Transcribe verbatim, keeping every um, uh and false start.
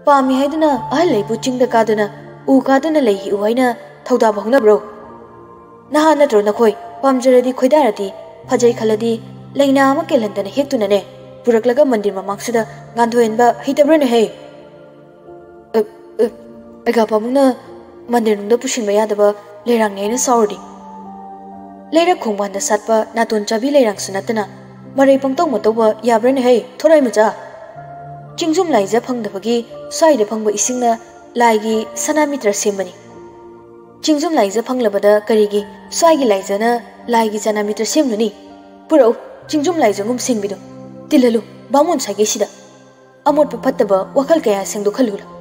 ꯄꯥꯝꯃꯤ ꯍꯥꯏꯗꯨꯅ ꯑꯍꯜ ꯂꯩꯕꯨ ꯆꯤꯡꯗ ꯀꯥꯗꯨꯅ ꯎ ꯀꯥꯗꯨꯅ ꯂꯩ ꯍꯦꯛꯎ ꯍꯥꯏꯅ ꯊꯧꯗꯥꯕ ꯍꯧꯅꯕ꯭ꯔꯣ? ꯅꯍꯥ ꯅꯠꯇ꯭ꯔꯣ ꯅꯈꯣꯏ? ꯄꯥꯝꯖꯔꯗꯤ ꯈꯣꯏꯗꯥꯔꯗꯤ, ꯐꯖꯩ ꯈꯜꯂꯗꯤ ꯂꯩꯅꯥ ꯑꯃ ꯀꯦꯜꯍꯟꯗꯅ ꯍꯦꯛꯇꯨꯅꯅꯦ ꯄꯨꯔꯛꯂꯒ ꯃꯟꯗꯤꯔ ꯃꯃꯥꯡꯁꯤꯗ ꯉꯥꯟꯊꯣꯛꯍꯟꯕ ꯍꯩꯇꯕ꯭ꯔꯅꯦ ꯍꯦ? ꯑ, ꯑ, ꯑꯩꯒꯥ ꯄꯥꯕꯨꯡꯅ ꯃꯟꯗꯤꯔ ꯅꯨꯡꯗ ꯄꯨꯁꯤꯟꯕ ꯌꯥꯗꯕ ꯂꯩꯔꯥꯡꯅꯤ ꯍꯥꯏꯅ ꯁꯥꯎꯔꯗꯤ? ꯂꯩꯔꯛ ꯈꯣꯡꯕꯥꯟꯗ ꯁꯥꯠꯄ ꯅꯥꯇꯣꯟ ꯆꯥꯕꯤ ꯂꯩꯔꯥꯡꯁꯨ ꯅꯠꯇꯅ ꯃꯔꯩ ꯄꯪꯇꯧ ꯃꯇꯧꯕ ꯌꯥꯕ꯭ꯔꯅꯦ ꯍꯩ, ꯊꯣꯔꯥꯏ ꯃꯆꯥ? ꯆꯤꯡꯖꯨꯝ ꯂꯥꯏꯖ ꯐꯪꯗꯕꯒꯤ ꯁ꯭ꯋꯥꯏꯗ ꯐꯪꯕ ꯏꯁꯤꯡꯅ ꯂꯥꯏꯒꯤ ꯁꯅꯥꯃꯤꯇ꯭ꯔ ꯁꯦꯝꯕꯅꯤ꯫ ꯆꯤꯡꯖꯨꯝ ꯂꯥꯏꯖ ꯐꯪꯂꯕꯗ ꯀꯔꯤꯒꯤ ꯁ꯭ꯋꯥꯏꯒꯤ ꯂꯥꯏꯖꯅ ꯂꯥꯏꯒꯤ ꯁꯅꯥꯃꯤꯇ꯭ꯔ ꯁꯦꯝꯂꯨꯅꯤ? ꯄꯨꯔꯛꯎ, ꯆꯤꯡꯖꯨꯝ ꯂꯥꯏꯖꯒꯨꯝ ꯁꯦꯡꯕꯤꯗꯨ꯫ ꯇꯤꯜꯍꯜꯂꯨ, ꯕꯥꯃꯣꯟ ꯁꯥꯒꯩꯁꯤꯗ꯫ ꯑꯃꯣꯠꯄ ꯐꯠꯇꯕ ꯋꯥꯈꯜ ꯀꯌꯥ ꯁꯦꯡꯗꯣꯛꯍꯜꯂꯨ꯫